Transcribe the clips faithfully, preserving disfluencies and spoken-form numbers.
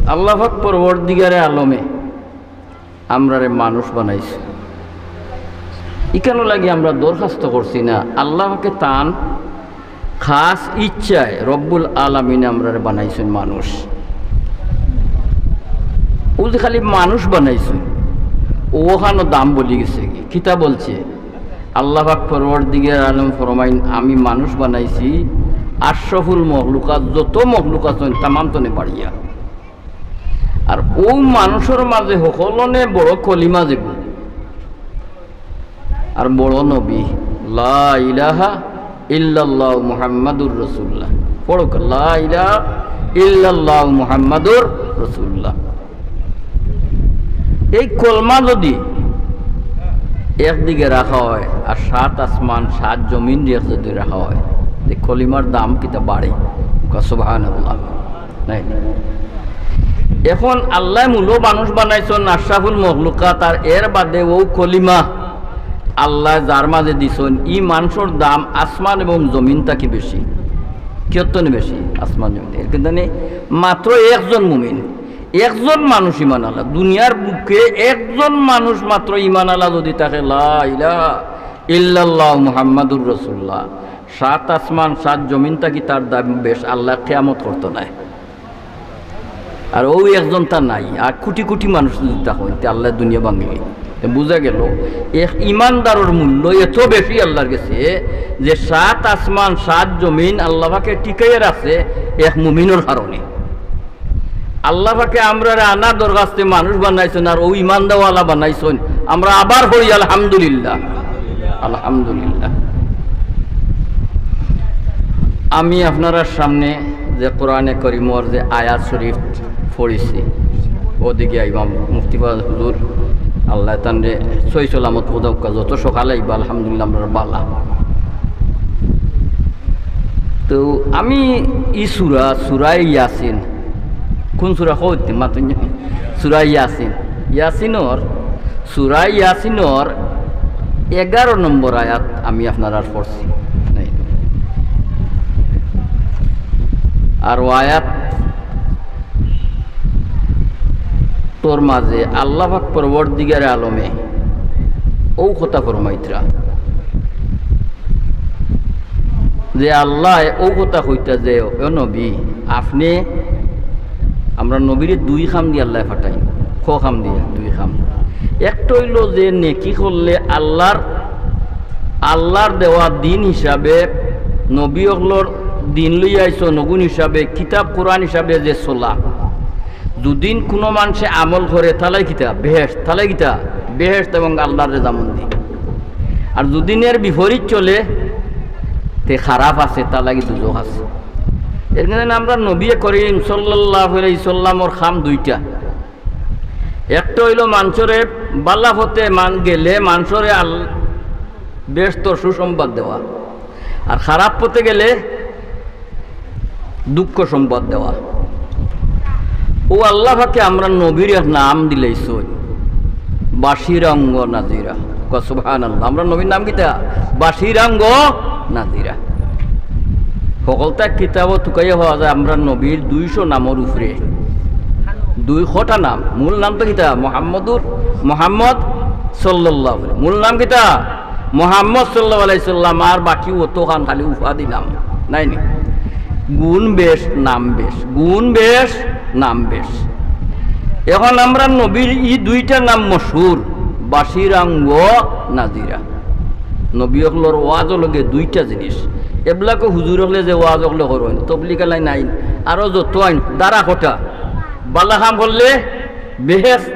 আল্লাহ পাক পরওয়ারদিগারে আলমে আমরারে মানুষ বানাইছইন। ইখানো লাগি আমরা দরখাস্ত করছি না, আল্লাহ পাকে তান খাস ইচ্ছায় রব্বুল আলামিনে আমরারে বানাইছইন মানুষ। অউ যে খালি মানুষ বানাইছইন, অখানো দাম বলি গেছে কি? কিতা বলছে? আল্লাহ পাক পরওয়ারদিগার আলম ফরমাইন, "আমি মানুষ বানাইছি আশরাফুল মখলুকাত, যত মখলুকাত আছইন তামাম তনে বাড়িয়া।" আর অউ মানুষর মাঝে হকলনে বড় কলিমা যেগু, আর বড় নবী, লা ইলাহা ইল্লাল্লাহু মুহাম্মাদুর রাসূলুল্লাহ। পড়ো, লা ইলাহা ইল্লাল্লাহু মুহাম্মাদুর রাসূলুল্লাহ। এই কলমা যদি একদিকে রাখা হয় আর সাত আসমান, সাত জমিন যদি রাখা হয়, তে কলিমার দাম কিতা বাড়ে? কও সুবহানাল্লাহ। নাই। এখন আল্লায় মূলো মানুষ বানাইছইন আশরাফুল মখলুকাত, আর এর বাদে অউ কলিমা আল্লায় যার মাঝে দিছইন, ই মানুষর দাম আসমান এবং জমিন থাকি বেশি। কিয়ত্তনে বেশি? আসমান জমিন। এর কিন্তু নে, মাত্র একজন মুমিন, একজন মানুষ ইমান আলা, দুনিয়ার বুকে একজন মানুষ মাত্র ইমান আলা যদি থাকে, লা ইলাহা ইল্লাল্লাহ মুহাম্মাদুর রাসূলুল্লাহ, সাত আসমান সাত জমিন থাকি তার দাম বেশ, আল্লায় কিয়ামত করতো নায়। আর অউ একজন তা নাই, আর কোটি কোটি মানুষ যদি তা অইন, তে আল্লায় দুনিয়া ভাঙ্গি। তে বুঝা গেল, এক ইমানদারর মূল্য এত বেশি আল্লাহর গেছে যে সাত আসমান, সাত জমিন আল্লাহ পাকে টিকাইয়া রাখছে এক মুমিনর কারণে। আল্লাহ পাকে আমরারে আনা দরখাস্তে মানুষ বানাইছইন, আর অউ ইমানদারওয়ালা বানাইছইন। আমরা আবার পড়ি আলহামদুলিল্লাহ, আলহামদুলিল্লাহ। আমি আপনারার সামনে যে কোরআনে করিমর যে আয়াত শরীফ পড়ছি, অদিকে ইমাম মুফতি ফয়জ হুজুর, আল্লায় তানরে সহি সালামত পৌঁছাউক্কা, যত সকালে আইবা, আলহামদুলিল্লাহ, আমরার বালা। তো আমি ই সূরা, সূরা ইয়াসিন, কোন সূরা কইতে মাতুন? সূরা ইয়াসিন। ইয়াসিনর, সূরা ইয়াসিনর এগারো নম্বর আয়াত আমি আপনারার পড়ছি। নাই। আর অউ আয়াত তোর মাঝে আল্লাহ পাক পরওয়ারদিগারে আলমে অউ কথা ফরমাইতরা যে আল্লায় অউ কথা কইতা যে, "ও নবী, আপনে," আমরার নবীরে দুই কাম দি আল্লায় পাঠাইন। ক কাম দিয়া? দুই কাম। একটা অইলো যে নেকি করলে আল্লাহর, আল্লাহর দেওয়া দিন হিসাবে, নবী অকলর দিন লইয়া আইছইন অগুন হিসাবে, কিতাব কোরআন হিসাবে যে চলা, যুদিন কুনু মানষে আমল করে, তালাই কিতা? বেহেশত। তালাই কিতা? বেহেশত এবং আল্লাহর রেজামন্দি। আর যুদিন এর বিপরীত চলে, তে খারাপ আছে, তার লাগি দুজখ আছে। এর কারণে আমরার নবী করিম সাল্লাল্লাহু আলাইহি সাল্লামর কাম দুইটা। একটা অইলো মানষরে বালা পথে মান গেলে মানষরে আল-, বেহেশতর সুসংবাদ দেওয়া, আর খারাপ পথে গেলে দুঃখ সংবাদ দেওয়া। অউ আল্লাহ পাকে আমরার নবীর এক নাম দিলাইছইন, বাশিরাং ওয়া নাজিরা। কও সুবহানাল্লাহ। আমরার নবীর নাম কিতা? বাশিরাং ওয়া নাজিরা। হকলতা কিতাবো তুকাইয়া পাওয়া যায় আমরার নবীর দুইশো নামর উপরে। দুই কটা নাম, মূল নাম তো কিতা? মোহাম্মদুর, মোহাম্মদ সাল্লাল্লাহু আলাইহি। মূল নাম কিতা? মোহাম্মদ সাল্লাল্লাহু আলাইহি সাল্লাম। আর বাকি অতখান খালি উপাধি নাম, নায় নি? গুণ বেশ, নাম বেশ, গুণ বেশ, নাম বেশ। এখন আমরার নবীর ই দুইটা নাম মশহুর, বাশিরাং ওয়া নাজিরা। নবী অকলর ওয়াজর লগে দুইটা জিনিস। এবলাকো হুজুর অকলে যে ওয়াজ অকলে করইন, তবলিগ আলাইন আইন, আরো যত আইন, ধারা কটা। বালা কাম করলে বেহেশত,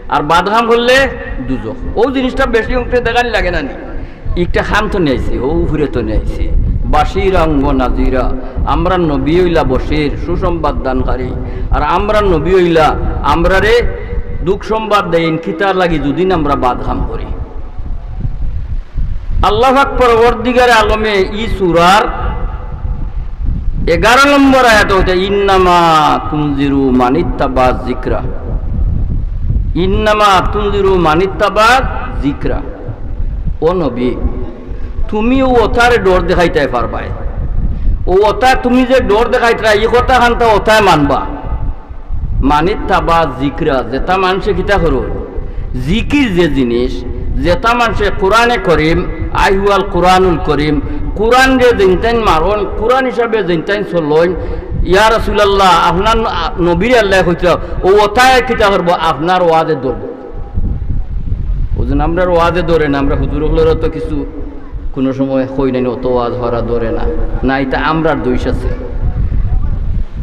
আর বাদ কাম করলে দুজখ। অউ জিনিসটা বেশি অংশে দেখানি লাগে না নি? একটা কাম তো নিয়াইছে, অউ উপরে তো নিয়াইছে। বাশিরাং ওয়া নাজিরা, আমরার নবী অইলা বশির, সুসংবাদ দানকারী, আর আমরার নবী অইলা আমরারে দুঃখ সংবাদ দেইন, কিতার লাগি যুদিন আমরা বাদ কাম করি। আল্লাহ পাক পরওয়ারদিগারে আলমে ই সূরার এগারো নম্বর আয়াত অইতে, "ইন্নামা তুনজিরু মানিত্তাবা যিকরা।" ইন্নামা তুনজিরু মানিত্তাবা যিকরা। ও নবী, তুমি অউ অতারে ডর দেখাইতায় পারবায়। অউ অতা তুমি যে ডর দেখাইতরায়, ই কথাখানতা অতায় মানবা। মানিত্তাবা জিকরা, যেটা মানষে কিতা করো, জিকির যে জিনিস, যেটা মানষে কোরআনে করিম, আইহুয়াল কোরআনুল করিম, কোরআনরে যেনটাইন মারইন, কোরআন হিসাবে যেনটাইন চলইন, ইয়া রাসূলুল্লাহ, আপনার নবীরে আল্লায় কইতরা, অউ অতায় কিতা করবো, আপনার ওয়াজে ধরবো। অউজন আমরার ওয়াজে ধরে না, আমরা হুজুর অকলরে তো কিছু কুনু সময় কই নাই, অত ওয়াজ হরা ধরে না। না, ইটা আমরার দোষ আছে।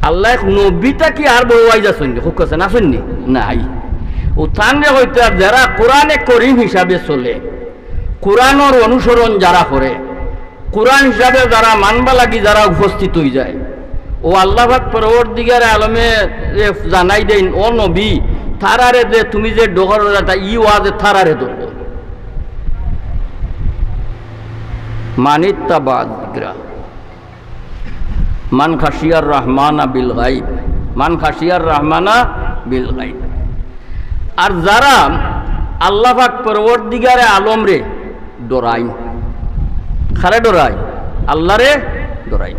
আল্লায় নবী থাকি আর বড় ওয়াইজ আছইন নি, হুক আছে না, আছইন নি? নাই। অউ তানরে কইতরা, আর যারা কোরআনে করিম হিসাবে চলে, কোরআনর অনুসরণ যারা করে, কোরআন হিসাবে যারা মানবা লাগি যারা উপস্থিত অইযায়, অউ আল্লাহ পাক পরওয়ারদিগারে আলমে যে জানাই দেইন, ও নবী, তারারে যে তুমি যে ডর করো, ই ওয়াজে তারারে ধরবো। মানিত্তাবা জিকরা। মান খাশিয়ার রহমানা বিল গাইব। মান খাশিয়ার রহমানা বিল গাইব। আর যারা আল্লাহ পাক পরওয়ারদিগারে আলমরে ডরাইন, কারে ডরাইন? আল্লাহরে ডরাইন।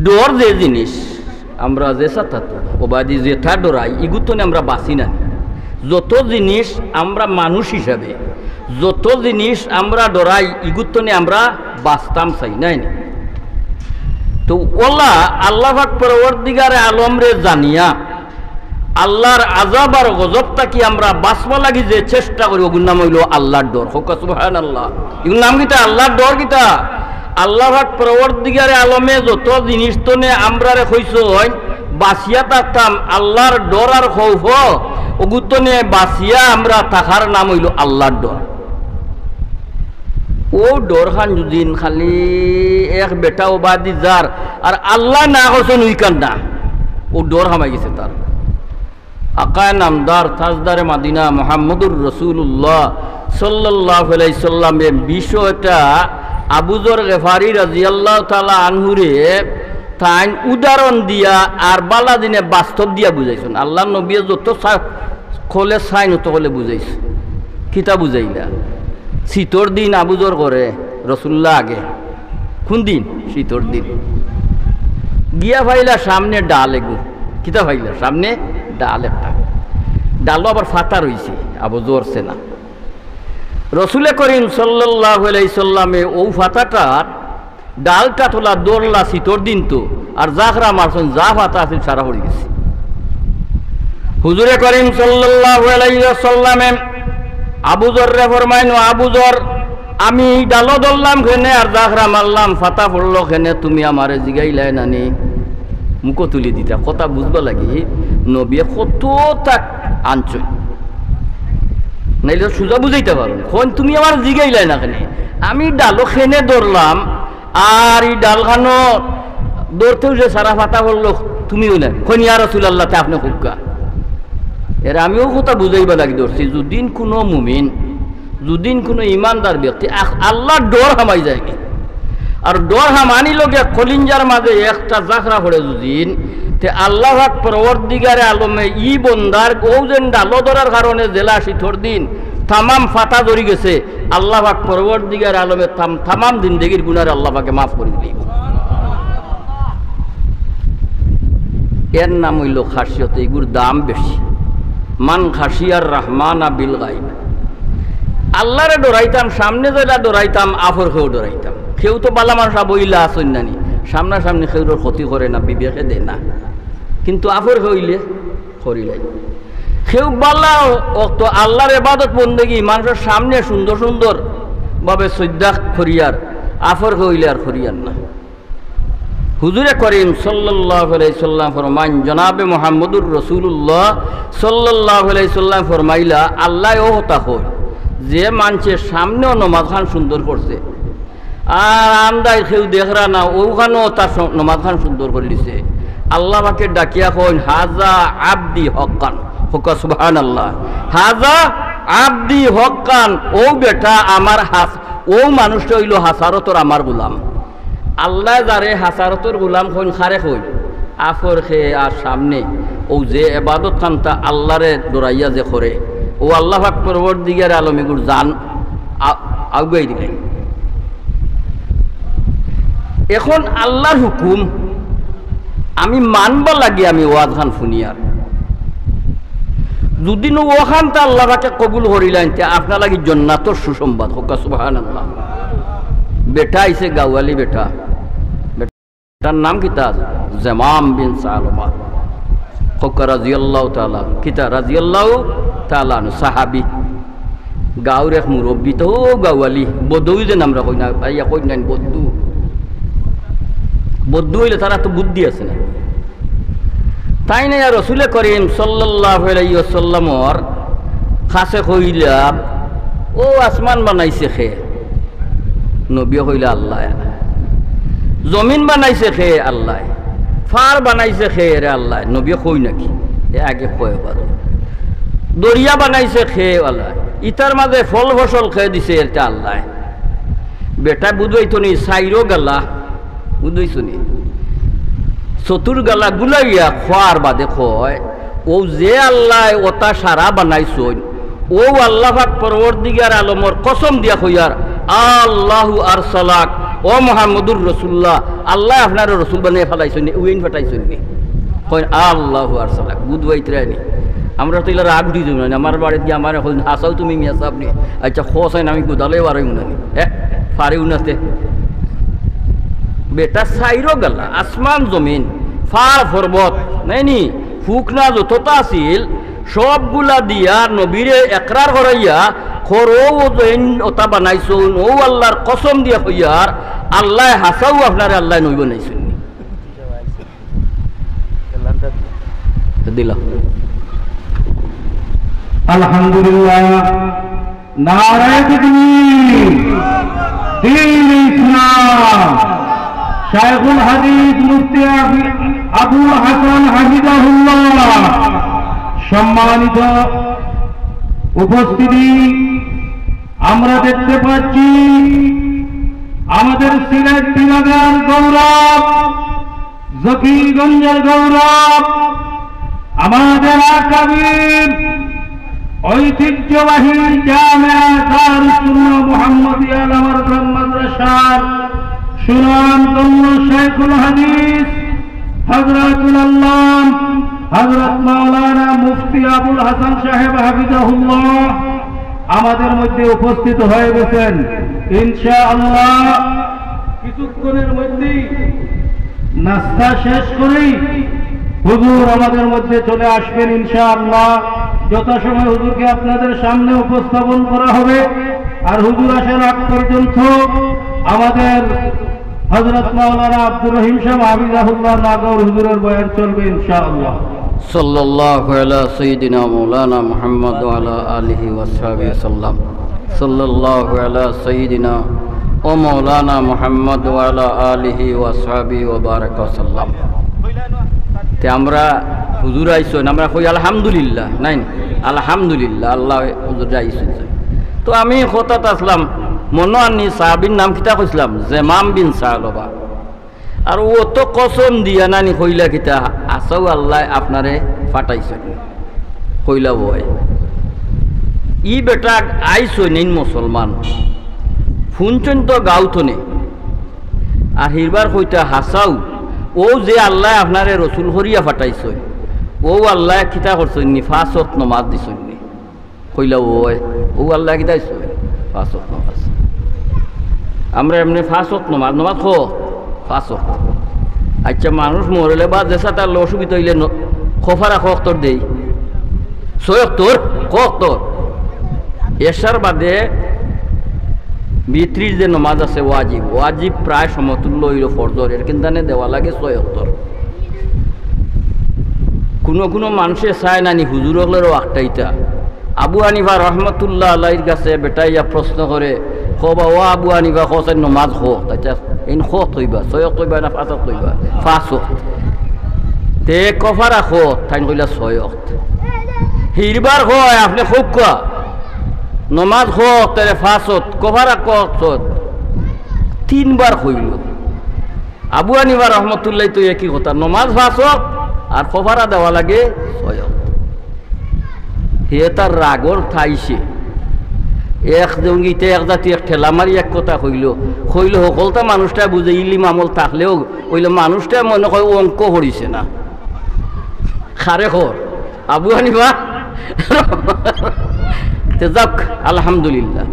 ডর যে জিনিস, আমরা যে সাতাত, অবাদি যেটা ডরাই, ইগুর তনে আমরা বাঁচি না। যত জিনিস আমরা মানুষ হিসাবে, যত জিনিস আমরা ডরাই, ইগুর তনে আমরা বাঁচতাম চাই, নায় নি? তো অউলা আল্লাহ পাক পরওয়ারদিগারে আলমরে জানিয়া, আল্লাহর আযাব আর গজব থাকি আমরা বাঁচবা লাগি যে চেষ্টা করি, অগুর নাম অইলো আল্লাহর ডর। কউক্কা সুবহানাল্লাহ। ইগুর নাম কিতা? আল্লাহর ডর কিতা? আল্লাহ পাক পরওয়ারদিগারে আলমে যত জিনিস তনে আমরারে কইছইন, বাঁচিয়া থাকতাম, আল্লাহর ডর আর খৌফ, অগুর তনে বাঁচিয়া আমরা থাকার নাম অইলো আল্লাহর ডর। অউ ডর খান যুদিন খালি এক বেটা অবাদি যার, আর আল্লায় না করছইন অইখান না, অউ ডর হামাই গেছে তার। আকায়ে নামদার তাজদারে মাদিনা মুহাম্মদুর রাসূলুল্লাহ সাল্লাল্লাহু আলাইহি সাল্লামে বিষয়টা আবু যর গিফারি রাদিয়াল্লাহু তাআলা আনহুরে তাইন উদাহরণ দিয়া আর বালা দিনে বাস্তব দিয়া বুঝাইছইন। আল্লাহর নবীয়ে যত সা-, কলে চাইন অত কলে বুঝাইছইন। কিতা বুঝাইলা? শীতর দিন আবু যর করে রসুল্লাহ আগে। কুন দিন? শীতর দিন। গিয়া পাইলা সামনে ডাল এগু। কিতা পাইলা? সামনে ডাল একটা। ডালো আবার ফাতা রইছে, আবু যর চেনা। রসুলে করিম সাল্লাল্লাহু আলাইহি সাল্লামে অউ ফাতাটার ডালটা তুলা ধরলা শীতর দিন তো, আর জাখরা মারছইন, যা ফাতা আছিল সারা পড়ি গেছে। হুজুরে করিম সাল্লাল্লাহু আলাইহি ওয়াসাল্লামে আবু যররে ফরমাইন, "ও আবু যর, আমি ডালো ধরলাম কেনে আর জাখরা মারলাম, ফাতা পড়লো কেনে, তুমি আমারে জিগাইলায় না নি?" মুখো তুলি দিতা, কথা বুঝবার লাগি নবিয়ে কততা আনছইন, নাইলে তো সুজা বুঝাইতা পারইন। কইন, "তুমি আমারে জিগাইলায় না কেনে, আমি ডালো কেনে ধরলাম, আর ই ডালখানো ধরতেউ যে সারা ফাতা পড়লো, তুমিও না।" কইন, "ইয়া রাসুলাল্লাহ, তে আপনে কউক্কা।" এরে আমিও কথা বুঝাইবার লাগি ধরছি, যুদিন কুনু মুমিন, যুদিন কুনু ইমানদার ব্যক্তি আ-, আল্লার ডর হামাই যায়গি, আর ডর হামানি লগে কলিঞ্জার মাজে একটা জাখরা পড়ে যুদিন, তে আল্লাহ পাক পরওয়ারদিগারে আলমে ই বন্দার অউ যেন ডালো ধরার কারণে যেলা শীতর দিন তামাম ফাতা ধরি গেছে, আল্লাহ পাক পরওয়ারদিগারে আলমে তাম-, তামাম জিন্দেগির গুনারে আল্লাহ পাকে মাফ করি দিবো। এর নাম অইলো খাশিয়ত, ইগুর দাম বেশি। মান খাশিয়ার রহমানা বিল গাইব। আল্লারে ডরাইতাম, সামনে যেলা ডরাইতাম, আফর কেউ ডরাইতাম। কেউ তো বালা মানুষ আবইলা আছইন নানি, সামনাসামনি কেউর ক্ষতি করে না, বিবেকে দেয় না, কিন্তু আফর কেউ অইলে করিলাই। কেউ বালা অক্ত আল্লার এবাদত বন্দেগি মানষর সামনে সুন্দর সুন্দর ভাবে সইজদা করিয়ার, আফর কেউ অইলে আর করিয়ার না। হুজুরে করিম সাল্লাল্লাহু আলাইহি সাল্লাম ফরমাইন, জনাবে মুহাম্মদুর রাসুলুল্লাহ সাল্লাল্লাহু আলাইহি সাল্লাম ফরমাইলা, আল্লায় অউ কথা কইন, যে মানষে সামনেও নমাজ খান সুন্দর করছে, আর আন্দাইর কেউ দেখরা না, অউখানো তার স-, নমাজ খান সুন্দর করিলিছে, আল্লাহ পাকে ডাকিয়া কইন, "হাজা আবদি হক্কান।" কউক্কা সুবহানাল্লাহ। "হাজা আবদি হক্কান, অউ বেটা আমার হাস-, অউ মানুষটা অইলো হাসারতর আমার গুলাম।" আল্লায় যারে হাসারতর গুলাম কইন, কারে কইন? আফর কে আর সামনে, অউ যে এবাদত খানতা আল্লারে ডরাইয়া যে করে, অউ আল্লাহ পাক পরওয়ারদিগারে আলম ইগুর জান আ-, আগুয়াই দিলাইন। এখন আল্লার হুকুম, আমি মানবার লাগি আমি ওয়াজ খান হুনিয়ার। যদি নু ওখান তা আল্লাহ পাকে কবুল করিলাইন, তে আপনার লাগি জন্নাতর সুসংবাদ। কউক্কা সুবহানাল্লাহ। বেটা আইছে গাওয়ালি বেটা। বেটার নাম কিতা? জেমাম বিন সালমা। কউক্কা রাদিয়াল্লাহু তাআলা। কিতা? রাদিয়াল্লাহু তাআলা আনহু, সাহাবী। গাঁওর এক মুরব্বী তো, ও গাওয়ালি, বদউ যেন আমরা কই না, আইয়া কই না, বদ্দু। বদ্দু অইলে তারা তো বুদ্ধি আছে না। তাইন আইয়া রসুলে করিম সাল্লাল্লাহু আলাইহি ওয়াসাল্লামর কাছে কইলা, "ও আসমান বানাইছে কে?" নবীয়ে কইলা, "আল্লায়।" "জমিন বানাইছে কে?" "আল্লায়।" "ফার বানাইছে কে রে?" "আল্লায়।" নবীয়ে কই নাকি? এ আগে কয় বারো। "দরিয়া বানাইছে কে?" "আল্লায়।" "ইতার মাঝে ফল ফসল কে দিছে?" "এরটা আল্লায়।" বেটা বুঝাইতো নি, চাইরো গালা, বুঝাইছো নি? চতুর গালা গুলাইয়া খোয়ার বাদে কয়, "ও যে আল্লায় ওটা সারা বানাইছইন, ও আল্লাহ পাক পরওয়ারদিগার আলমর কসম দিয়া কইয়ার, আল্লাহু আরসালাক, ও মুহাম্মদুর রাসূলুল্লাহ, আল্লায় আপনারে রসুল বানাইয়া ফালাইছইন নি, উইন ফাটাইছইন নি?" কইন, "আল্লাহু আরসালাক।" বুঝবাইতরায় নি। আমরা তো ইলা রাগ উঠি যাইব না, আমার বাড়িত গিয়া আমারে কইন, "হাছাউ তুমি মিয়া সাব নি?" আচ্ছা, খোসাইন আমি গুদালে বারইমু না নি। এ, ফারিউ নাতে। বেটা চাইরো গালা, আসমান জমিন, ফার পর্বত, নাই নি? ফুক না যততা আছিল, সবগুলা দিয়া নবীরে একরার করাইয়া, খরো ও জৈন ওটা বানাইছইন, ও আল্লাহর কসম দিয়া কইয়ার, আল্লায় হাছাউ আপনারে আল্লায় নবী বানাইছইন নি। দিলা। আলহামদুলিল্লাহ। নারায়ে তাকবীর, দ্বীন ইসলাম, শাইখুল হাদিস মুফতি আবু-, আবুল হাসান হাফিজাহুল্লাহ। সম্মানিত উপস্থিতি, আমরা দেখতে পাচ্ছি আমাদের সিলেট বিভাগের গৌরব, জকিগঞ্জের গৌরব, আমাদের আকাবির ঐতিহ্যবাহী জামেয়া দারুস সুন্নাহ মুহাম্মদিয়া লামারজান মাদ্রাসার সুনামধন্য শাইখুল হাদিস হযরতুল আল্লাম হযরত মাওলানা মুফতি আবুল হাসান সাহেব হাফিজাহুল্লাহ আমাদের মধ্যে উপস্থিত হয়ে গেছেন। ইনশাআল্লাহ কিছুক্ষণের মধ্যেই নাস্তা শেষ করেই হুজুর আমাদের মধ্যে চলে আসবেন ইনশাআল্লাহ। যথাসময়ে হুজুরকে আপনাদের সামনে উপস্থাপন করা হবে। আর হুজুর আসার আগ পর্যন্ত আমাদের হযরত মাওলানা আব্দুর রহিম সাহেব হাফিজাহুল্লাহ নাগৌর হুজুরের বয়ান চলবে ইনশাআল্লাহ। সাল্লাল্লাহু আলা সাইয়্যিদিনা মাওলানা মুহাম্মদ ওয়া আলা আলিহি ওয়া সাহবিহি সাল্লাম। সাল্লাল্লাহু আলা সাইয়্যিদিনা ও মাওলানা মুহাম্মদ ওয়া আলা আলিহি ওয়া সাহবিহি ওয়া বারাকা ওয়া সাল্লাম। তে আমরা হুজুর আইছইন, আমরা কই আলহামদুলিল্লাহ, নাই নি? আলহামদুলিল্লাহ, আল্লাহ হুজুর আইছইন। তো আমি কথাত আসলাম, মনো আনি সাহাবীর নাম কিতা কইছলাম? জেমাম বিন সালবা। আর ও তো কসম দিয়া নানি কইলা কিতা, হাছাউ আল্লায় আপনারে ফাটাইছইন। কইলা অয়। ই বেটা আইছইন মুসলমান। হুনছইন তো গাঁও থনে। আর হিরবার কইতা হাছাউ, অউ যে আল্লায় আপনারে রসুল করিয়া ফাটাইছইন, অউ আল্লায় কিতা করছইন নি, পাঁচ ওয়াক্ত নমাজ দিছইন নি। কইলা, "অয়, অউ আল্লায় কিতা দিছইন? পাঁচ ওয়াক্ত নমাজ।" আমরা এমনে পাঁচ ওয়াক্ত নমাজ, নমাজ ক? পাঁচ ওয়াক্ত। আচ্ছা, মানুষ মরলে বা যেছা তার অসুবিধা অইলে ন-, কফারা ক ওয়াক্তর দেই? ছয় ওয়াক্তর, ক ওয়াক্তর? এশার বাদে বিতরির যে নমাজ আছে ওয়াজিব, ওয়াজিব প্রায় সমতুল্য অইলো ফরজর, এর কিন্তানে দেওয়া লাগে ছয় ওয়াক্তর। কুনু কুনু মানষে চায় নানি হুজুর অকলরেও আটকাইতা। আবু হানিফা রহমতুল্লাহ আলাইহির গেছে বেটায় আইয়া প্রশ্ন করে, "কও বা ও আবু হানিফা, কও চাইন নমাজ ক, তাইন ইন ক ওয়াক্ত অইবা, ছয় ওয়াক্ত অইবা না পাঁচ ওয়াক্ত অইবা?" "পাঁচ ওয়াক্ত।" "তে কফারা ক?" তাইন কইলা, "ছয় ওয়াক্ত।" হিরবার কয়, "আপনে কউক্কা, নমাজ ক ওয়াক্ত, তাইলে পাঁচ ওয়াক্ত, কফারা ক ওয়াক্ত?" তিনবার কইলো। আবু হানিফা রহমতুল্লাহ তো একই কথা, নমাজ পাঁচ ওয়াক্ত আর কফারা দেওয়া লাগে ছয় ওয়াক্ত। হে তার রাগর থাইছে। এক জঙ্গিতে এক জাতি এক ঠেলা মারি এক কথা কইল, কইল হকলতা মানুষটা বুঝে ইলিম আমল থাকলেও অইলে মানুষটা মনে কয় অঙ্ক করিছে না। খারে খর আবু হানিফা। তে যাক, আলহামদুলিল্লাহ।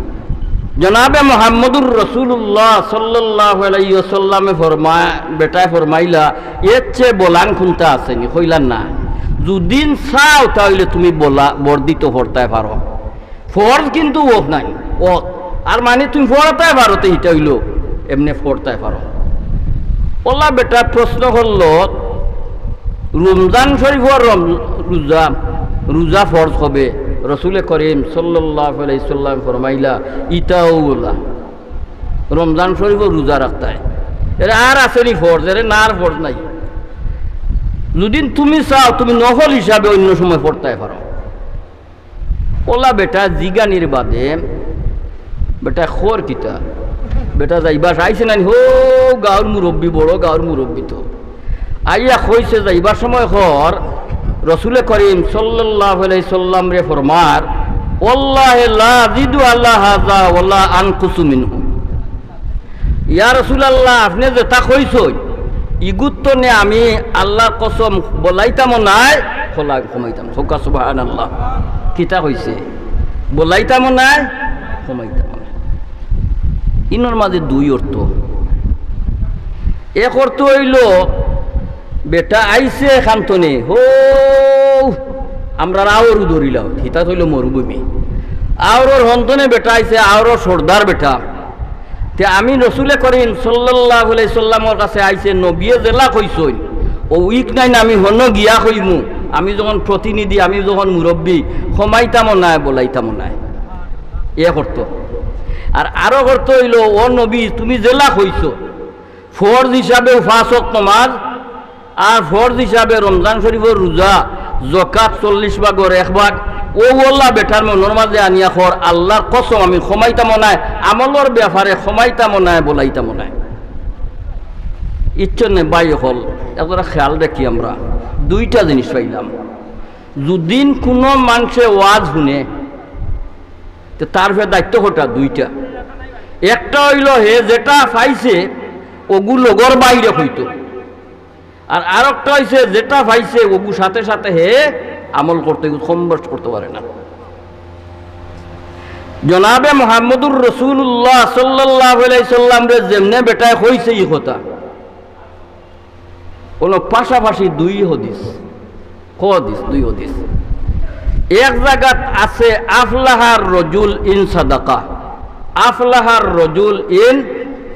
জনাবে মোহাম্মদুর রাসূলুল্লাহ সাল্লাল্লাহু আলাইহি ওয়াসাল্লামে ফরমায়, বেটায় ফরমাইলা, এর চেয়ে বলান কুনতা আছেনি? কইলা না। যুদিন চাও তাইলে তুমি বলা বর্ধিত পড়তায় পারো। ফরজ কিন্তু অত নাই, অত। আর মানে তুমি পড়তায় পারো, তে ইটা অইলো এমনে পড়তায় পারো। অলা বেটা প্রশ্ন করলো, রমজান শরীফর রম-, রোজা, রোজা ফরজ কবে? রসুলে করিম সাল্লাল্লাহু আলাইহি সাল্লাম ফরমাইলা, ইটাও অলা, রমজান শরীফর রোজা রাখতায়। এরে আর আছেনি ফরজ? এরে না, আর ফরজ নাই। যুদিন তুমি চাও, তুমি নফল হিসাবে অইন্য সময় পড়তায় পারো। অলা বেটা জিগানির বাদে, বেটা খর কিতা? বেটা যাইবার আইছে নানি, হো গাউর মুরব্বি, বড় গাউর মুরব্বি তো। আইয়া কইছে যাইবার সময় খর, রসুলে করিম সাল্লাল্লাহু আলাইহি সাল্লামরে ফরমার, "ওয়াল্লাহি লা আজিদু আলা হাযা ওয়ালা আনকুসু মিনহু।" ইয়া রাসূলুল্লাহ, আপনে যেটা কইছইন, ইগুর তনে আমি আল্লার কসম বলাইতামও নায়, খোলা-, কমাইতাম। কউক্কা সুবহানাল্লাহ। কিতা কইছে? বলাইতামও নায়, কমাইতামও নায়। ইনর মাঝে দুই অর্থ। এক অর্থ অইলো, বেটা আইছে কান তনে, হউ, আমরার আওরউ ধরিলাও, হিতা অইলো মরুভূমি। আওরর হন তনে বেটা আইছে, আওরর সর্দার বেটা। তে আমি রসুলে করিম সাল্লাল্লাহু আলাইহি সাল্লামর কাছে আইছে, নবিয়ে যেলা কইছইন, অউ ইক নাইন আমি হনো গিয়া কইমু, আমি যখন প্রতিনিধি, আমি যখন মুরব্বি, কমাইতামও নায়, বলাইতামও নায়। এক অর্থ। আর আরক অর্থ অইলো, ও নবী, তুমি যেলা কইছো, ফরজ হিসাবেও পাঁচ ওয়াক্ত নমাজ, আর ফরজ হিসাবে রমজান শরীফর রোজা, জকাত চল্লিশ ভাগর এক ভাগ, অউ অলা বেটার মনর মাঝে আনিয়া কর, আল্লার কসম আমি কমাইতামও নায়, আমলর ব্যাপারে কমাইতামও নায়, বলাইতামও নায়। ইচ্ছন্নে ভাই অকল, একজরা খেয়াল রাখি আমরা, দুইটা জিনিস পাইলাম। যুদিন কুনু মানষে ওয়াজ হুনে, তে তার ফে দায়িত্ব কটা? দুইটা। একটা অইলো হে যেটা পাইছে, অগু লগর বাইরে কইতো। আর আরকটা অইছে, যেটা পাইছে, অগু সাথে সাথে হে আমল করতো, অগু কম বেশ করতো পারে না। জনাবে মোহাম্মদুর রাসূলুল্লাহ সাল্লাল্লাহু আলাইহি সাল্লামরে যেমনে বেটায় কইছে ই কথা, অনো পাশাপাশি দুই হাদিস, ক হাদিস, দুই হাদিস। এক জাগাত আছে, "আফলাহার রজুল ইন সাদাকা, আফলাহার রজুল ইন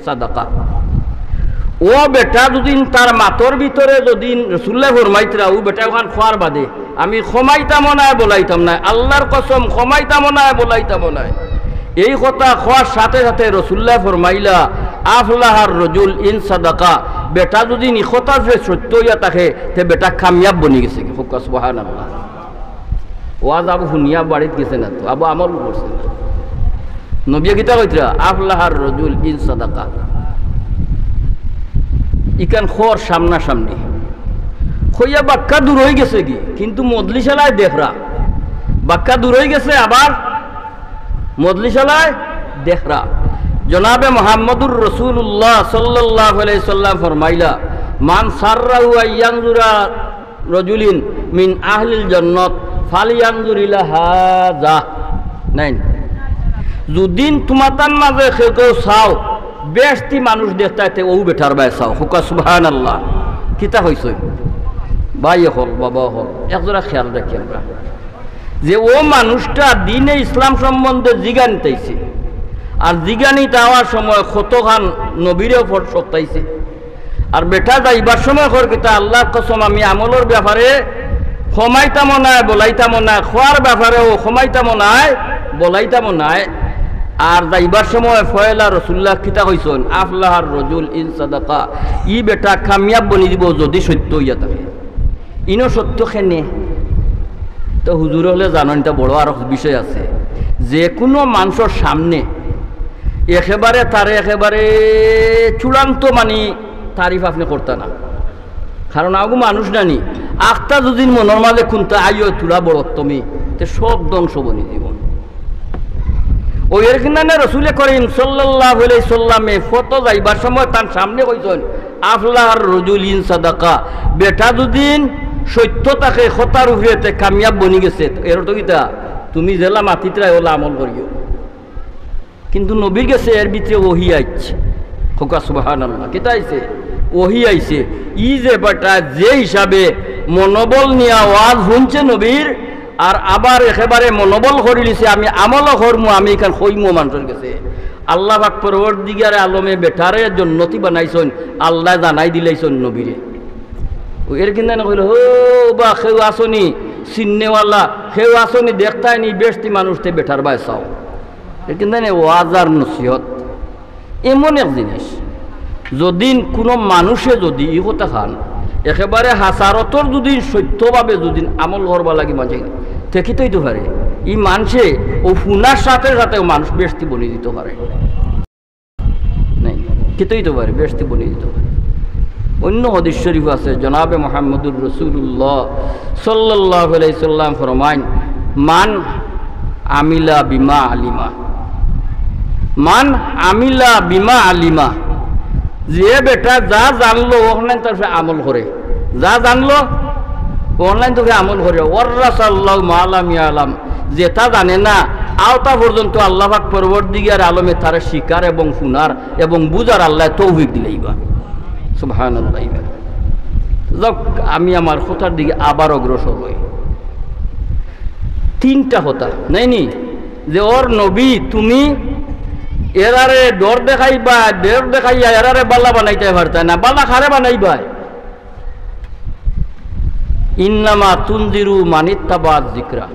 সাদাকা।" ও বেটা যুদিন তার মাতর ভিতরে যুদিন রসুল্লায় ফরমাইতরা, অউ বেটা অখান কওয়ার বাদে, "আমি কমাইতামও নায়, বলাইতাম নায়, আল্লার কসম কমাইতামও নায়, বলাইতামও নায়।" এই কথা কওয়ার সাথে সাথে রসুল্লায় ফরমাইলা, "আফলাহার রজুল ইন সাদাকা।" বেটা যুদিন ই কথা যে সত্য অইয়া থাকে, তে বেটা কামিয়াব বনি গেছে। কউক্কা সুবহানাল্লাহ। ওয়াজ আবু হুনিয়া বাড়িত গেছে না তো, আবু আমল করছে না। নবিয়ে কিতা কইতরা? "আফলাহার রজুল ইন সাদাকা।" ইখান কর সামনাসামনি। কইয়া বাক্কা দূর অইগেছে গি, কিন্তু মজলিসআলায় দেখরা। বাক্কা দূর অইগেছে, আবার মজলিসআলায় দেখরা। জনাবে মোহাম্মদুর রাসূলুল্লাহ সাল্লাল্লাহু আলাইহি সাল্লাম ফরমাইলা, "মান সাররাহু আইয়ানজুরা রজুলিন মিন আহলিল জান্নাত ফালিয়ানজুর ইলা হাযা।" নাইন। যুদিন তুমাতার মাঝে কেউ কেউ চাও, বেহেশতি মানুষ দেখতায়, তে অউ বেটার বায় চাও। কউক্কা সুবহানাল্লাহ। কিতা কইছইন? ভাই অকল, বাবা অকল, একজরা খেয়াল রাখি আমরা। যে অউ মানুষটা দ্বীনে ইসলাম সম্বন্ধে জিগানিত আইছে, আর জিগানিত আওয়ার সময় কতখান নবীরেও ফর-, সত্তাইছে। আর বেটা যাইবার সময় কর কিতা, "আল্লার কসম, আমি আমলর ব্যাপারে কমাইতামও নায়, বলাইতামও নায়, কওয়ার ব্যাপারেও কমাইতামও নায়, বলাইতামও নায়।" আর যাইবার সময় পয়লা রসুল্লায় কিতা কইছইন? "আফলাহার রজুল ইন সাদাকা।" ই বেটা কামিয়াব বনি যিবো যুদি সত্য অইয়া থাকে। ইনো সত্য কেনে? তো হুজুর অকলে জানইন, ইটা বড় আরক বিষয় আছে। যেকুনু মানষর সামনে একেবারে তারে একেবারে চূড়ান্ত মানি তারিফ আপনে করতা না, কারণ আগু মানুষ নানি। আখতা যুদি মনর মাঝে কুনতা আইও তুলা বড় তুমি, তে সব ধ্বংস বনি যিবো। অউ এর কিনানে রসুলে করিম সাল্লাল্লাহু আলাইহি সাল্লামে ফথো যাইবার সময় তান সামনে কইছইন, "আফলাহার রজুল ইন সাদাকা।" বেটা যুদিন সত্য থাকে, কথার উপরে, তে কামিয়াব বনি গেছে। এর অর্থ কিতা? তুমি যেলা মাতিতরায় অলা আমল করিও। কিন্তু নবীর গেছে এর ভিতরে ওহি আইছে। কউক্কা সুবহানাল্লাহ। কিতা আইছে? ওহি আইছে। ই যে বেটা যে হিসাবে মনোবল নিয়া ওয়াজ হুনছে নবীর, আর আবার একেবারে মনোবল করিলিছে, "আমি আমলও করমু, আমি ইখান কইমু মানষর গেছে।" আল্লাহ পাক পরওয়ারদিগারে আলমে বেটারে জন্নতি বানাইছইন, আল্লায় জানাই দিলাইছইন নবীরে। অউ এর কিনানে কইলো, "ও বা, কেউ আছনি চিননেওয়ালা, কেউ আছনি দেখতায়নি, বেহেশতি মানুষ তে বেটার বায় চাও।" এর কিনানে ওয়াজ আর নসিহত এমন এক জিনিস, যদিন কুনু মানষে যুদি ই কথাখান একেবারে হাছারতর যুদি সত্যভাবে যুদি আমল করবার লাগি মানষে, তে কিতা অইতো পারে? ই মানষে অউ হুনার সাথে সাথে মানুষ বেহেশতি বনি দিতো পারে। নাই, কিতা অইতো পারে? বেহেশতি বনি দিতো পারে। অইন্য হাদিস শরিফ আছে, জনাবে মুহাম্মদুর রাসূলুল্লাহ সাল্লাল্লাহু আলাইহি সাল্লাম ফরমাইন, "মান আমিলা বিমা আলিমা।" মান আমিলা বিমা আলিমা, যে বেটা যা জানলো অখানর উপরে আমল করে, যা জানলো অখানর উপরে আমল করে, ওয়াররাসাল্লাহু মা লাম ইয়ালাম, যেটা জানে না অতা পর্যন্ত আল্লাহ পাক পরওয়ারদিগার আলমে তারে শিখার এবং হুনার এবং বুঝার আল্লায় তৌফিক দিলাইবা। সুবহানাল্লাহ। যাউক, আমি আমার কথার দিকে আবার অগ্রসর অই। তিনটা কথা, নায়নি? যে ওর নবী, তুমি এরারে ডর দেখাইবা, ডর দেখাইয়া এরারে বালা বানাইতায় পারতায় না, বালা কারে বানাইবায়? ইন্নামা তুনজিরু মানিত্তাবা যিকরা।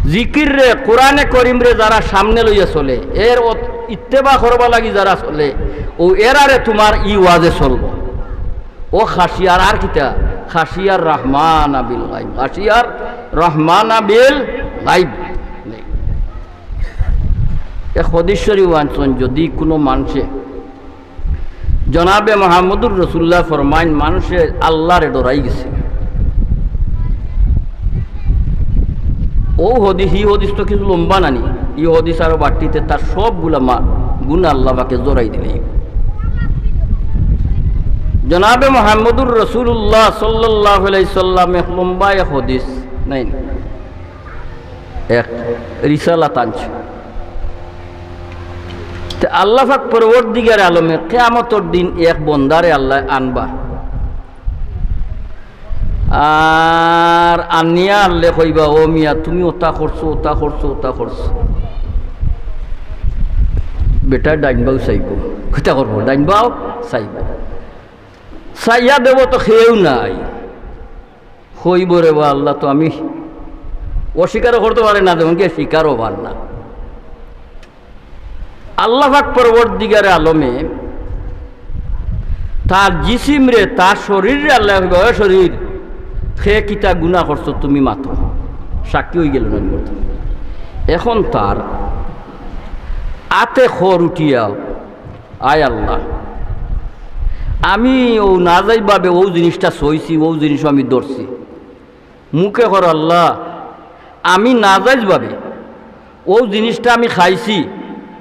জিকিররে, কোরআনে করিমরে যারা সামনে লইয়া চলে, এর অত-, ইত্তেবা করবার লাগি যারা চলে, অউ এরারে তুমার ই ওয়াজে চলবো। অউ খাশিয়ার আর কিতা? খাশিয়ার রহমানা বিল গাইব। খাশিয়ার রহমানা বিল গাইব। এক হাদিস শরিফ আনছইন, যুদি কুনু মানষে জনাবে মুহাম্মদুর রাসূলুল্লাহ ফরমাইন, মানষে আল্লারে ডরাই গেছে। অউ হাদিস, ই হাদিস তো কিছু লম্বা নানি, ই হাদিস আরো বাড়তিতে তার সবগুলা মা-, গুনা আল্লাহ পাকে জরাই দিলে। জনাবে মুহাম্মদুর রাসূলুল্লাহ সাল্লাল্লাহু আলাইহি সাল্লাম এক লম্বা এক হাদিস, নাই, এক রিসালাত আনছে। তে আল্লাহ পাক পরওয়ারদিগার আলমে কিয়ামতর দিন এক বন্দারে আল্লায় আনবা। আর আনিয়া আল্লায় কইবা, "ও মিয়া, তুমি অতা করছো, অতা করছো, অতা করছো।" বেটায় ডাইন বাউ চাইবো, কিতা করবো? ডাইন বাউ চাইবো। চাইয়া দেখবো তো কেউ নাই। কইবো, "রে বা আল্লাহ, তো আমি অস্বীকারও করতে পারি না, তেমন কি স্বীকারও পার না।" আল্লাহ পাক পরওয়ারদিগারে আলমে তার জিসিমরে, তার শরীররে আল্লায় কইবা, "ও শরীর, কে কিতা গুনা করছো তুমি মাতো।" সাক্ষী অইগেলো না? এখন তার আতে খর উঠিয়া, "আয় আল্লাহ, আমি অউ নাজাইজ ভাবে অউ জিনিসটা ছইছি, অউ জিনিসও আমি ধরছি।" মুখে কর, "আল্লাহ, আমি নাজাইজ ভাবে অউ জিনিসটা আমি খাইছি,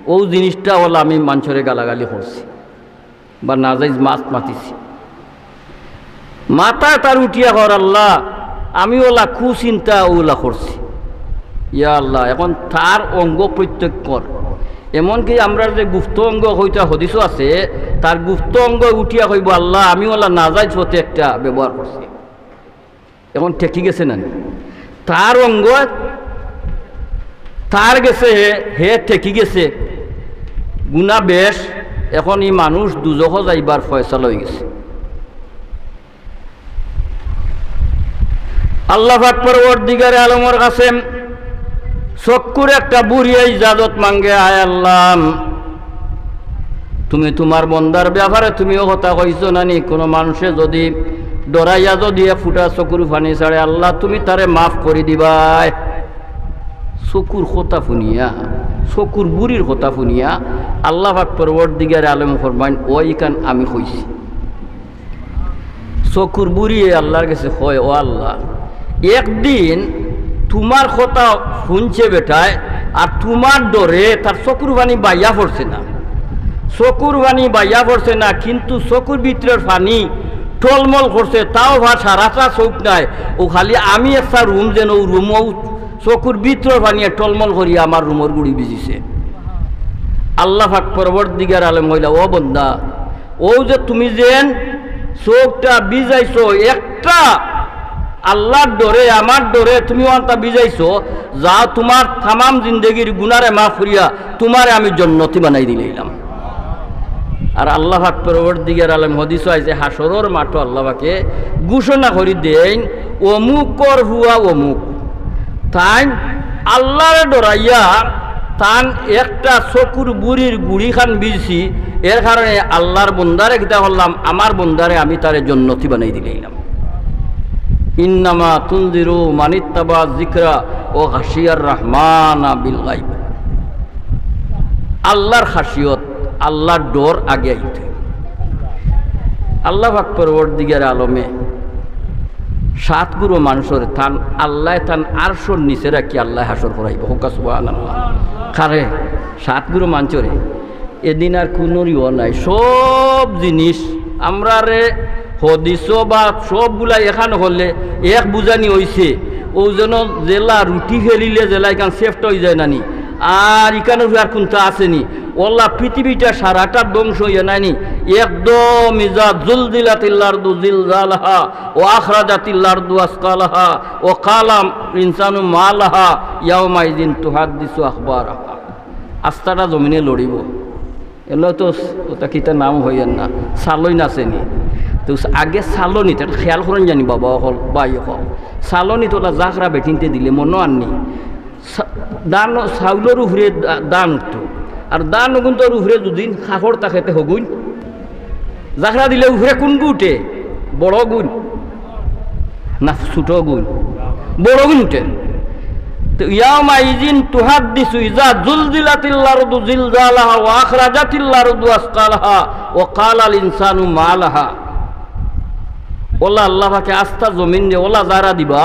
অউ জিনিসটা অলা আমি মানষরে গালাগালি করছি বা নাজাইজ মাত মাতিছি।" মাথায় তার উঠিয়া কর, "আল্লাহ, আমি অলা কুচিন্তা অলা করছি।" ইয়া আল্লাহ, এখন তার অঙ্গ প্রত্যেক কর। এমনকি আমরার যে গুপ্ত অঙ্গ কইতা হাদিসও আছে, তার গুপ্ত অঙ্গ উঠিয়া কইবো, "আল্লাহ, আমি অলা নাজাইজ পথে একটা ব্যবহার করছি।" এখন ঠেকি গেছে না নি? তার অঙ্গ, তার গেছে হে, হে ঠেকি গেছে। গুনা বেশ, এখন ই মানুষ দুজখো যাইবার ফয়সালা অইগেছে। আল্লাহ পাক পরওয়ারদিগারে আলমর কাছে চক্ষুর একটা বুড়িয়ে ইজাজত মাঙ্গে, "আয় আল্লাহ, তুমি তুমার বন্দার ব্যাপারে তুমিও কথা কইছো না নি, কুনু মানষে যুদি ডরাইয়া যুদি এক ফুটা চকুর পানি ছাড়ে, আল্লাহ, তুমি তারে মাফ করি দিবায়।" চকুর কথা হুনিয়া, চকুর বুড়ির কথা হুনিয়া আল্লাহ পাক পরওয়ারদিগারে আলম ফরমাইন, "অউ ইখান আমি কইছি।" চকুর বুড়িয়ে আল্লাহর গেছে কয়, "ও আল্লাহ, একদিন তুমার কথা হুনছে বেটায়, আর তুমার ডরে তার চকুর পানি বাইয়া পড়ছে না, চকুর পানি বাইয়া পড়ছে না, কিন্তু চকুর ভিতরর পানি টলমল করছে, তাও বা সারাটা চউখ নাই, অউ খালি আমি একটা রুম যেন, অউ রুমও চকুর ভিতরর পানিয়ে টলমল করিয়া আমার রুমর গুড়ি ভিজিছে। আল্লাহ পাক পরওয়ারদিগার আলম কইলা, "ও বন্দা, অউ যে তুমি যেন চউখটা ভিজাইছো, একটা আল্লার ডরে, আমার ডরে তুমি অউটা ভিজাইছো, যা তুমার তামাম জিন্দেগির গুনারে মাফ করিয়া তুমারে আমি জন্নতি বানাই দিলাইলাম।" আর আল্লাহ পাক পরওয়ারদিগার আলম হাদিসো আইছে, হাশরর মাঠো আল্লাহ পাকে ঘোষণা করি দেইন, "অমুকর ফুয়া অমুক, তাইন আল্লারে ডরাইয়া তান একটা চকুর বুড়ির গুড়িখান ভিজছি, এর কারণে আল্লার বন্দারে কিতা করলাম, আমার বন্দারে আমি তারে জন্নতি বানাই দিলাইলাম।" ইন্নামা তুনজিরু মানিত্তাবা যিকরা ওয়া খাশিয়ার রাহমানা বিল গাইব। আল্লার খাশিয়ত, আল্লার ডর আগে আইতে। আল্লাহ পাক পরওয়ারদিগার আলমে সাত গুরু মানষরে তান আল্লায় তান আরশর নিচে রাখি আল্লায় হাশর করাইবো। কউক্কা সুবহানাল্লাহ। কারে? সাত গুরু মানষরে। এদিন আর কুনু রিও নাই। সব জিনিস আমরারে হাদিসো বা সবগুলা একখান করলে এক বুঝানি অইছে। অউ যেন যেলা রুটি ফেলিলে যেলা ইখান সেফটা অইযায় না নি, আর ইখানর আর কুন্তা আছে নি? অউলা পৃথিবীটা সারাটা ধ্বংস অইয়া নায় নি? একদম ইজা জুলজিলাতিল আরদু জিলজালাহা ওয়া আখরাজাতিল আরদু আসকালাহা ওয়া কালাল ইনসানু মা লাহা ইয়াউমাইজিন তুহাদ্দিসু আখবারাহা। আস্তাটা জমিনে লড়িবো। এলা তো অউটা কিতা নাম অইয়ার না, চালইন আছে নি? তো আগে চালনিত, এটা খেয়াল করইন জানি বাবা অকল, ভাই অকল, চালনিত অউলা জাখরা বেটিন্তে দিলে মনো আর নি? চা-, ধান, চাউলর উপরে দা-, ধান উঠতো। আর ধান অগুন্তর উপরে যদি কাপড় থাকে তে হগুইন। জাখরা দিলে উপরে কুনগু উঠে? বড়গুইন না ছোটগুইন? বড়গুইন উঠে। তো ইয়াউমাইজিন তুহাদ্দিসু ইজা জুলজিলাতিল আরদু জিলজালাহা ওয়া আখরাজাতিল আরদু আসকালাহা ওয়া কালাল ইনসানু মা লাহা। অউলা আল্লাহ পাকে আস্তা জমিনরে অউলা জাখরা দিবা,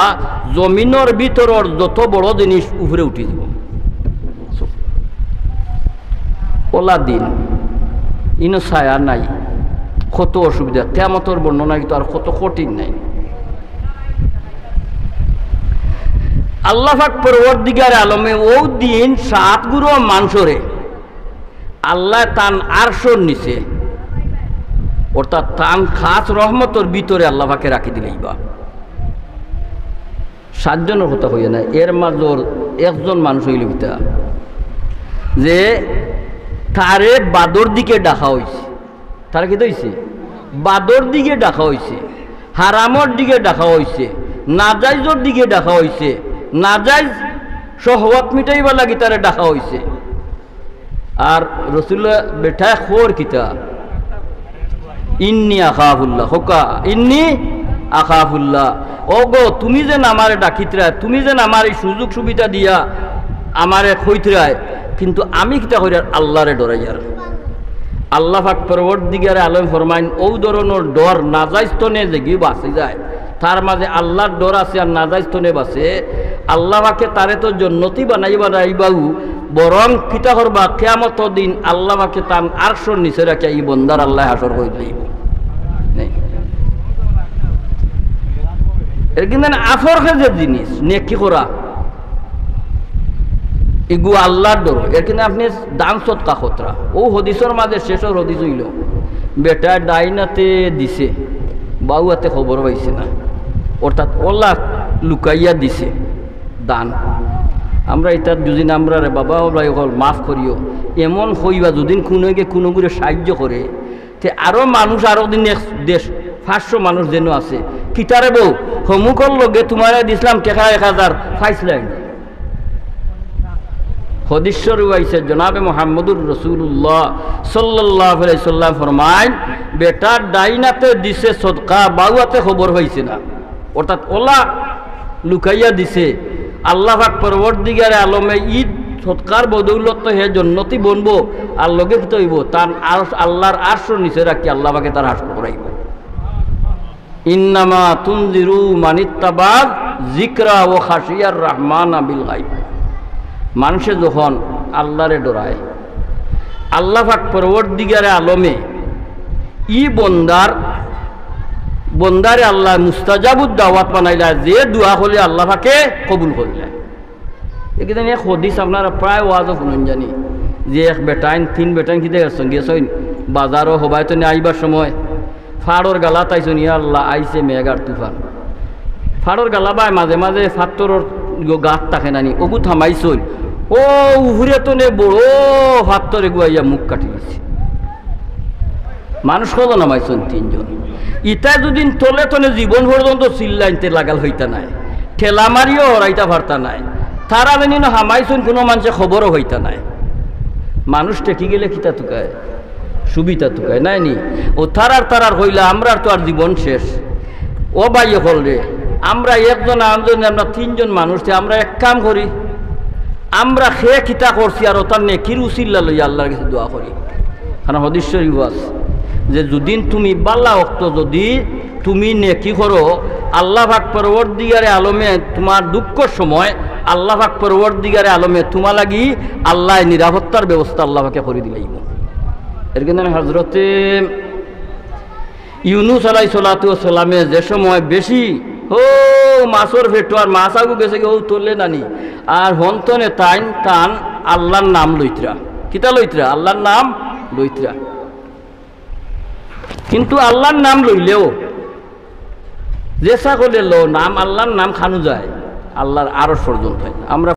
জমিনর ভিতরর যত বড় জিনিস উপরে উঠি যিবো। অউলা দিন, ইনো ছায়া নাই, কত অসুবিধা। কিয়ামতর বর্ণনা কিন্তু আর কত কঠিন নাই। আল্লাহ পাক পরওয়ারদিগার আলমে অউ দিন সাত গুরু মানষরে আল্লায় তান আরশর নিচে, অর্থাৎ তান খাস রহমতর ভিতরে আল্লাহ পাকে রাখি দিলাইবা। সাতজনর কথা কইয়া না, এর মাজর একজন মানুষ অইলো কিতা, যে তারে বাদর দিকে ডাকা অইছে। তারে কিতা অইছে? বাদর দিকে ডাকা অইছে, হারামর দিকে ডাকা অইছে, নাজাইজর দিকে ডাকা অইছে, নাজাইজ শহওয়াত মিটাইবার লাগি তারে ডাকা অইছে। আর রসুলুল্লাহ বেটায় কর কিতা? ইন্নি আখাফুল্লাহ। কউক্কা, ইন্নি আখাফুল্লাহ। ও গো, তুমি যেন আমারে ডাকিতরায়, তুমি যেন আমারে ই সুযোগ সুবিধা দিয়া আমারে কইতরায়, কিন্তু আমি কিতা করিয়ার? আল্লারে ডরাইয়ার। আল্লাহ পাক পরওয়ারদিগারে আলম ফরমাইন, অউ ধরনর ডর নাজাইজ তনে যেগি বাচি যায়, তার মাজে আল্লার ডর আছে আর নাজাইজ তনে বাচে। আল্লাহ পাকে তারে তো জন্নতি বানাইবা নাইবাউ, বরং কিতা করবা, কিয়ামতর দিন আল্লাহ পাকে তান আরশর নিচে রাখিয়া ই বন্দারে আল্লায় হাশর করি দিলাইবো। এর কিন্তু আফর খেজের জিনিস, নেকি করা, ইগু আল্লার ডর। এর কিন্তু আপনে দান সদকা করতরা। অউ হাদিসর মাজে শেষর হাদিস অইলো, বেটায় ডাইন আতে দিছে, বাউ আতে খবর পাইছে না, অর্থাৎ অউলা লুকাইয়া দিছে দান। আমরা ইতাত যদি আমরারে বাবা অকল মাফ করিও, এমন কইবা যদি কুনুগু কুনুগুরে সাইয্য করে, তে আরো মানুষ, আরো দিন এক দেশ, পাঁচশো মানুষ যেন আছে। কিতারে বউ, হমুকর লগে তুমারে দিছলাম টেকা এক হাজার, পাইছলায় নি? হাদিস শরিফো আইছে, জনাবে মুহাম্মদুর রাসুলুল্লাহ সাল্লাল্লাহু আলাইহি ওয়াসাল্লাম ফরমাইন, বেটার ডাইন আতে দিছে সদকা, বাউ আতে খবর পাইছে না। অর্থাৎ অউলা লুকাইয়া দিছে। আল্লাহ পাক পরওয়ারদিগারে আলমে ই সদকার বদৌলত তো হে জন্নতি বনবো, আর লগে কিতা অইবো? তান আরশ, আল্লার আরশর নিচে রাখি আল্লাহ পাকে তার হাশর করাইবো। ইন্নামা তুনজিরু মানিত্তাবায যিকরা ওয়া খাশিয়ার রাহমানা বিল গাইব। মানষে যখন আল্লারে ডরায়, আল্লা পাক পরওয়ারদিগারে আলমে ই বন্দার, বন্দারে আল্লায় মুস্তাজাবুদ দাওয়াত বানাইলা, যে দোয়া করলে আল্লা পাকে কবুল করিলা। এ কিতা জানি এক হাদিস আপনারা প্রায় ওয়াজো হুনইন জানি, যে এক বেটাইন, তিন বেটাইন কিতা গেছইন, গেছইন বাজারো হবায় তনে আইবার সময় ফাড়র গালাত আইছইন, ইয়া আল্লা, আইছে মেঘ আর তুফান। ফাড়র গালা বায় মাঝে মাঝে ফাত্তরর ইগু গাত থাকে নানি, অগুত হামাইছইন। অউ উফরে তনে বড় ফাত্তর এগু আইয়া মুখ কাটি দিছে। মানুষ কয়জন হামাইছইন? তিনজন। ইতায় যুদি তলে তনে জীবন পর্যন্ত চিল্লাইন তে লাগাল অইতা নায়, ঠেলা মারিও হরাইতা পারতা নায়। তারা যেন হামাইছইন, কুনু মানষে খবরও পাইতা নায়। মানুষ ঠেকি গেলে কিতা তুকায়? সুবিধা তুকায় নায় নি? অউ তারার তারার কইলা, আমরার তো আর জীবন শেষ। ও ভাই অকলরে, আমরা একজন আনজন, আমরা তিনজন মানুষ, তে আমরা এক কাম করি, আমরা কে কিতা করছি আর অতার নেকির উছিল্লা লইয়া আল্লার গেছে দোয়া করি। কারণ হাদিস শরিফো আছে যে যুদি তুমি বালা অক্ত যুদি তুমি নেকি করো, আল্লা পাক পরওয়ারদিগারে আলমে তুমার দুঃখর সময় আল্লা পাক পরওয়ারদিগারে আলমে তুমার লাগি আল্লায় নিরাপত্তার ব্যবস্থা আল্লা পাকে করি দিলাইবো। এর কারণে হজরতে ইউনুস আলাইহিস সালাতু ওয়াস সালামে যে সময় বেশি, ও মাছর পেটো আর মাছ আগু গেছে গি, ও তলে নানি, আর হন তনে তাইন তান আল্লার নাম লইতরা। কিতা লইতরা? আল্লার নাম লইতরা। কিন্তু আল্লার নাম লইলেও যেছা করলে লো নাম, আল্লার নাম খানো যায়, আল্লার আরশ পর্যন্ত। আমরা